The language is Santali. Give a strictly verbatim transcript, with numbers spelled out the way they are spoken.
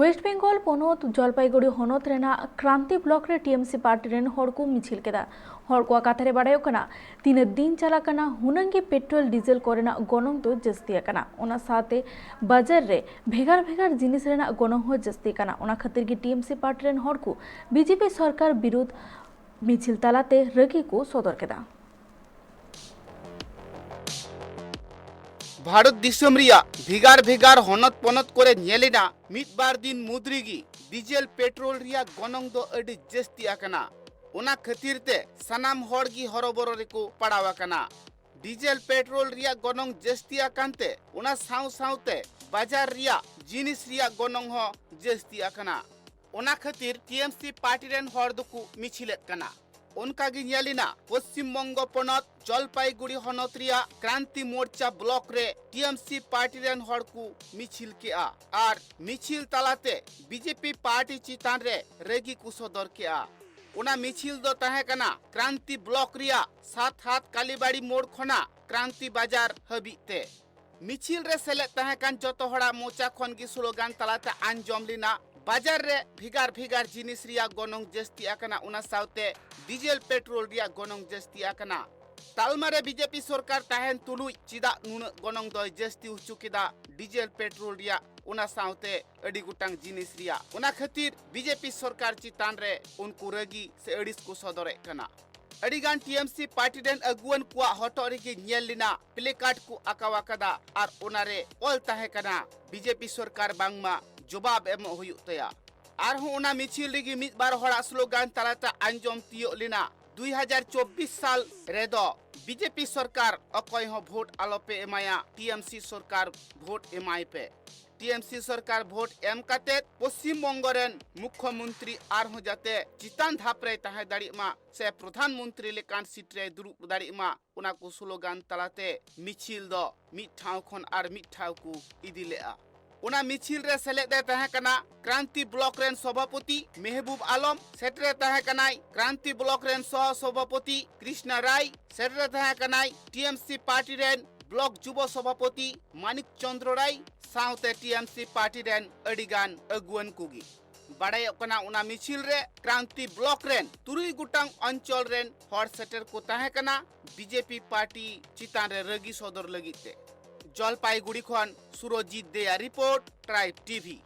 ᱳᱭᱮᱥᱴ ᱵᱮᱝᱜᱚᱞ ᱯᱚᱱᱚᱛ ᱡᱚᱞᱯᱟᱭᱜᱩᱲᱤ ᱦᱚᱱᱚᱛ ᱨᱮᱱᱟᱜ ᱠᱨᱟᱱᱛᱤ ᱵᱞᱚᱠ ᱨᱮ ᱴᱤᱮᱢᱥᱤ ᱯᱟᱨᱴᱤ ᱨᱮᱱ ᱦᱚᱲ ᱠᱚ ᱢᱤᱪᱷᱤᱞ ᱠᱮᱫᱟ᱾ ᱦᱚᱲ ᱠᱚᱣᱟᱜ ᱠᱟᱛᱷᱟ ᱨᱮ ᱵᱟᱲᱟᱭᱚᱜ ᱠᱟᱱᱟ, ᱛᱤᱱᱟᱹᱜ ᱫᱤᱱ ᱪᱟᱞᱟᱜ ᱠᱟᱱᱟ, ᱦᱩᱱᱟᱹᱝ ᱜᱮ ᱯᱮᱴᱨᱳᱞ ᱰᱤᱡᱮᱞ ᱠᱚᱨᱮᱱᱟᱜ ᱜᱚᱱᱚᱝ ᱫᱚ ᱡᱟᱹᱥᱛᱤ ᱟᱠᱟᱱᱟ᱾ ᱚᱱᱟ ᱥᱟᱶᱛᱮ ᱵᱟᱡᱟᱨ ᱨᱮ ᱵᱷᱮᱜᱟᱨ ᱵᱷᱮᱜᱟᱨ ᱡᱤᱱᱤᱥ ᱨᱮᱱᱟᱜ ᱜᱚᱱᱚᱝ ᱦᱚᱸ ᱡᱟᱹᱥᱛᱤ ᱟᱠᱟᱱᱟ᱾ ᱚᱱᱟ ᱠᱷᱟᱹᱛᱤᱨ ᱜᱮ ᱴᱤᱮᱢᱥᱤ ᱯᱟᱨᱴᱤ ᱨᱮᱱ ᱦᱚᱲ ᱠᱚ ᱵᱤᱡᱮᱯᱤ ᱥᱚᱨᱠᱟᱨ ᱵᱤᱨᱩᱫᱷ ᱢᱤᱪᱷᱤᱞ ᱛᱟᱞᱟᱛᱮ ᱨᱟᱹᱜᱤ ᱠᱚ ᱥᱚᱫᱚᱨ ᱠᱮᱫᱟ᱾ ᱵᱷᱟᱨᱚᱛ ᱫᱤᱥᱚᱢ ᱨᱮᱭᱟᱜ ᱵᱷᱮᱜᱟᱨ ᱵᱷᱮᱜᱟᱨ ᱦᱚᱱᱚᱛ ᱯᱚᱱᱚᱛ ᱠᱚᱨᱮ ᱧᱮᱞ ᱮᱱᱟ, ᱢᱤᱫ ᱵᱟᱨ ᱫᱤᱱ ᱢᱩᱫᱽ ᱨᱮᱜᱮ ᱰᱤᱡᱮᱞ ᱯᱮᱴᱨᱳᱞ ᱨᱮᱭᱟᱜ ᱜᱚᱱᱚᱝ ᱫᱚ ᱟᱹᱰᱤ ᱡᱟᱹᱥᱛᱤ ᱟᱠᱟᱱᱟ᱾ ᱚᱱᱟ ᱠᱷᱟᱹᱛᱤᱨ ᱛᱮ ᱥᱟᱱᱟᱢ ᱦᱚᱲ ᱜᱮ ᱦᱚᱨᱚᱵᱚᱨᱚ ᱨᱮᱠᱚ ᱯᱟᱲᱟᱣ ᱟᱠᱟᱱᱟ᱾ ᱰᱤᱡᱮᱞ ᱯᱮᱴᱨᱳᱞ ᱨᱮᱭᱟᱜ ᱜᱚᱱᱚᱝ ᱡᱟᱹᱥᱛᱤ ᱟᱠᱟᱱ ᱛᱮ ᱚᱱᱟ ᱥᱟᱶ ᱥᱟᱶᱛᱮ ᱵᱟᱡᱟᱨ ᱨᱮᱭᱟᱜ ᱡᱤᱱᱤᱥ ᱨᱮᱭᱟᱜ ᱜᱚᱱᱚᱝ ᱦᱚᱸ ᱡᱟᱹᱥᱛᱤ ᱟᱠᱟᱱᱟ᱾ ᱚᱱᱟ ᱠᱷᱟᱹᱛᱤᱨ ᱴᱤᱮᱢᱥᱤ ᱯᱟᱨᱴᱤ ᱨᱮᱱ ᱦᱚᱲ ᱫᱚᱠᱚ ᱢᱤᱪᱷᱤᱞᱮᱫ ᱠᱟᱱᱟ᱾ ᱚᱱᱠᱟ ᱜᱮ ᱧᱮᱞ ᱮᱱᱟ ᱯᱚᱥᱪᱤᱢ ᱵᱚᱝᱜᱚ ᱯᱚᱱᱚᱛ ᱡᱚᱞᱯᱟᱭᱜᱩᱲᱤ ᱦᱚᱱᱚᱛ ᱨᱮᱭᱟᱜ ᱠᱨᱟᱱᱛᱤ ᱢᱳᱨᱪᱟ ᱵᱞᱚᱠ ᱨᱮ ᱴᱤᱮᱢᱥᱤ ᱯᱟᱨᱴᱤ ᱨᱮᱱ ᱦᱚᱲ ᱠᱚ ᱢᱤᱪᱷᱤᱞ ᱠᱮᱜᱼᱟ ᱟᱨ ᱢᱤᱪᱷᱤᱞ ᱛᱟᱞᱟᱛᱮ ᱵᱤᱡᱮᱯᱤ ᱯᱟᱨᱴᱤ ᱪᱮᱛᱟᱱ ᱨᱮ ᱨᱟᱹᱜᱤ ᱠᱚ ᱥᱚᱫᱚᱨ ᱠᱮᱜᱼᱟ᱾ ᱚᱱᱟ ᱢᱤᱪᱷᱤᱞ ᱫᱚ ᱛᱟᱦᱮᱸ ᱠᱟᱱᱟ ᱠᱨᱟᱱᱛᱤ ᱵᱞᱚᱠ ᱨᱮᱭᱟᱜ ᱥᱟᱛ ᱦᱟᱛ ᱠᱟᱞᱤᱵᱟᱲᱤ ᱢᱳᱲ ᱠᱷᱚᱱᱟᱜ ᱠᱨᱟᱱᱛᱤ ᱵᱟᱡᱟᱨ ᱦᱟᱹᱵᱤᱡ ᱛᱮ᱾ ᱢᱤᱪᱷᱤᱞ ᱨᱮ ᱥᱮᱞᱮᱫ ᱛᱟᱦᱮᱸ ᱠᱟᱱ ᱡᱚᱛᱚ ᱦᱚᱲᱟᱜ ᱢᱚᱪᱟ ᱠᱷᱚᱱ ᱜᱮ ᱥᱞᱳᱜᱟᱱ ᱛᱟᱞᱟᱛᱮ ᱟᱸᱡᱚᱢ ᱞᱮᱱᱟ, ᱵᱟᱡᱟᱨ ᱨᱮ ᱵᱷᱮᱜᱟᱨ ᱵᱷᱮᱜᱟᱨ ᱡᱤᱱᱤᱥ ᱨᱮᱭᱟᱜ ᱜᱚᱱᱚᱝ ᱡᱟᱹᱥᱛᱤ ᱟᱠᱟᱱᱟ, ᱚᱱᱟ ᱥᱟᱶᱛᱮ ᱰᱤᱡᱮᱞ ᱯᱮᱴᱨᱳᱞ ᱨᱮᱭᱟᱜ ᱜᱚᱱᱚᱝ ᱡᱟᱹᱥᱛᱤ ᱟᱠᱟᱱᱟ᱾ ᱛᱟᱞᱢᱟ ᱨᱮ ᱵᱤᱡᱮᱯᱤ ᱥᱚᱨᱠᱟᱨ ᱛᱟᱦᱮᱱ ᱛᱩᱞᱩᱡ ᱪᱮᱫᱟᱜ ᱱᱩᱱᱟᱹᱜ ᱜᱚᱱᱚᱝ ᱫᱚᱭ ᱡᱟᱹᱥᱛᱤ ᱦᱚᱪᱚ ᱠᱮᱫᱟ ᱰᱤᱡᱮᱞ ᱯᱮᱴᱨᱳᱞ ᱨᱮᱭᱟᱜ, ᱚᱱᱟ ᱥᱟᱶᱛᱮ ᱟᱹᱰᱤ ᱜᱚᱴᱟᱝ ᱡᱤᱱᱤᱥ ᱨᱮᱭᱟᱜ᱾ ᱚᱱᱟ ᱠᱷᱟᱹᱛᱤᱨ ᱵᱤᱡᱮᱯᱤ ᱥᱚᱨᱠᱟᱨ ᱪᱮᱛᱟᱱ ᱨᱮ ᱩᱱᱠᱩ ᱨᱟᱹᱜᱤ ᱥᱮ ᱟᱹᱲᱤᱥ ᱠᱚ ᱥᱚᱫᱚᱨᱮᱫ ᱠᱟᱱᱟ᱾ ᱟᱹᱰᱤᱜᱟᱱ ᱴᱤᱮᱢᱥᱤ ᱯᱟᱨᱴᱤ ᱨᱮᱱ ᱟᱹᱜᱩᱣᱟᱹᱱ ᱠᱚᱣᱟᱜ ᱦᱚᱴᱚᱜ ᱨᱮᱜᱮ ᱧᱮᱞ ᱞᱮᱱᱟ ᱯᱞᱮᱠᱟᱨᱰ ᱠᱚ ᱟᱸᱠᱟᱣ ᱟᱠᱟᱫᱟ ᱟᱨ ᱚᱱᱟᱨᱮ ᱚᱞ ᱛᱟᱦᱮᱸ ᱠᱟᱱᱟ, ᱵᱤᱡᱮᱯᱤ ᱥᱚᱨᱠᱟᱨ ᱵᱟᱝᱢᱟ ᱡᱚᱵᱟᱵ ᱮᱢᱚᱜ ᱦᱩᱭᱩᱜ ᱛᱟᱭᱟ᱾ ᱟᱨᱦᱚᱸ ᱚᱱᱟ ᱢᱤᱪᱷᱤᱞ ᱨᱮᱜᱮ ᱢᱤᱫ ᱵᱟᱨ ᱦᱚᱲᱟᱜ ᱥᱞᱳᱜᱟᱱ ᱛᱟᱞᱟᱛᱮ ᱟᱸᱡᱚᱢ ᱛᱤᱭᱳᱜ ᱞᱮᱱᱟ, ᱫᱩᱭ ᱦᱟᱡᱟᱨ ᱪᱚᱵᱵᱤᱥ ᱥᱟᱞ ᱨᱮᱫᱚ ᱵᱤᱡᱮᱯᱤ ᱥᱚᱨᱠᱟᱨ ᱚᱠᱚᱭ ᱦᱚᱸ ᱵᱷᱳᱴ ᱟᱞᱚᱯᱮ ᱮᱢᱟᱭᱟ, ᱴᱤᱮᱢᱥᱤ ᱥᱚᱨᱠᱟᱨ ᱵᱷᱳᱴ ᱮᱢᱟᱭ ᱯᱮ᱾ ᱴᱤᱮᱢᱥᱤ ᱥᱚᱨᱠᱟᱨ ᱵᱷᱳᱴ ᱮᱢ ᱠᱟᱛᱮ ᱯᱚᱥᱪᱤᱢ ᱵᱚᱝᱜᱚ ᱨᱮᱱ ᱢᱩᱠᱷᱭᱚᱢᱚᱱᱛᱨᱤ ᱟᱨᱦᱚᱸ ᱡᱟᱛᱮ ᱪᱮᱛᱟᱱ ᱫᱷᱟᱯ ᱨᱮᱭ ᱛᱟᱦᱮᱸ ᱫᱟᱲᱮᱭᱟᱜ ᱢᱟ ᱥᱮ ᱯᱨᱚᱫᱷᱟᱱ ᱢᱚᱱᱛᱨᱤ ᱞᱮᱠᱟᱱ ᱥᱤᱴ ᱨᱮᱭ ᱫᱩᱲᱩᱵ ᱫᱟᱲᱮᱭᱟᱜ ᱢᱟ, ᱚᱱᱟ ᱠᱚ ᱥᱞᱳᱜᱟᱱ ᱛᱟᱞᱟᱛᱮ ᱢᱤᱪᱷᱤᱞ ᱫᱚ ᱢᱤᱫ ᱴᱷᱟᱶ ᱠᱷᱚᱱ ᱟᱨ ᱢᱤᱫ ᱴᱷᱟᱶ ᱠᱚ ᱤᱫᱤ ᱞᱮᱫᱼᱟ᱾ ᱚᱱᱟ ᱢᱤᱪᱷᱤᱞ ᱨᱮ ᱥᱮᱞᱮᱫ ᱮ ᱛᱟᱦᱮᱸ ᱠᱟᱱᱟ ᱠᱨᱟᱱᱛᱤ ᱵᱞᱚᱠ ᱨᱮᱱ ᱥᱚᱵᱷᱟᱯᱚᱛᱤ ᱢᱮᱦᱵᱩᱵ ᱟᱞᱚᱢ, ᱥᱮᱴᱮᱨ ᱮ ᱛᱟᱦᱮᱸ ᱠᱟᱱᱟᱭ ᱠᱨᱟᱱᱛᱤ ᱵᱞᱚᱠ ᱨᱮᱱ ᱥᱚᱦᱚ ᱥᱚᱵᱷᱟᱯᱚᱛᱤ ᱠᱨᱤᱥᱱᱟ ᱨᱟᱭ, ᱥᱮᱴᱮᱨ ᱮ ᱛᱟᱦᱮᱸ ᱠᱟᱱᱟᱭ ᱴᱤᱮᱢᱥᱤ ᱯᱟᱨᱴᱤ ᱨᱮᱱ ᱵᱞᱚᱠ ᱡᱩᱵᱚ ᱥᱚᱵᱷᱟᱯᱚᱛᱤ ᱢᱟᱱᱤᱠ ᱪᱚᱸᱫᱽᱨᱚ ᱨᱟᱭ, ᱥᱟᱶᱛᱮ ᱴᱤ ᱮᱢ ᱥᱤ ᱯᱟᱨᱴᱤ ᱨᱮᱱ ᱟᱹᱰᱤ ᱜᱟᱱ ᱟᱹᱜᱩᱣᱟᱹᱱ ᱠᱚᱜᱮ᱾ ᱵᱟᱲᱟᱭᱚᱜ ᱠᱟᱱᱟ, ᱚᱱᱟ ᱢᱤᱪᱷᱤᱞ ᱨᱮ ᱠᱨᱟᱱᱛᱤ ᱵᱞᱚᱠ ᱨᱮᱱ ᱛᱩᱨᱩᱭ ᱜᱚᱴᱟᱝ ᱚᱧᱪᱚᱞ ᱨᱮᱱ ᱦᱚᱲ ᱥᱮᱴᱮᱨ ᱠᱚ ᱛᱟᱦᱮᱸ ᱠᱟᱱᱟ ᱵᱤ ᱡᱮ ᱯᱤ ᱯᱟᱨᱴᱤ ᱪᱮᱛᱟᱱ ᱨᱮ ᱨᱟᱹᱜᱤ ᱥᱚᱫᱚᱨ ᱞᱟᱹᱜᱤᱫ ᱛᱮ᱾ ᱡᱚᱞᱯᱟᱭᱜᱩᱲᱤ ᱠᱷᱚᱱ ᱥᱩᱨᱚᱡᱤᱛ ᱫᱮᱭᱟ ᱨᱤᱯᱳᱨᱴ, ᱴᱨᱟᱭᱤᱵᱽ ᱴᱤ ᱵᱷᱤ᱾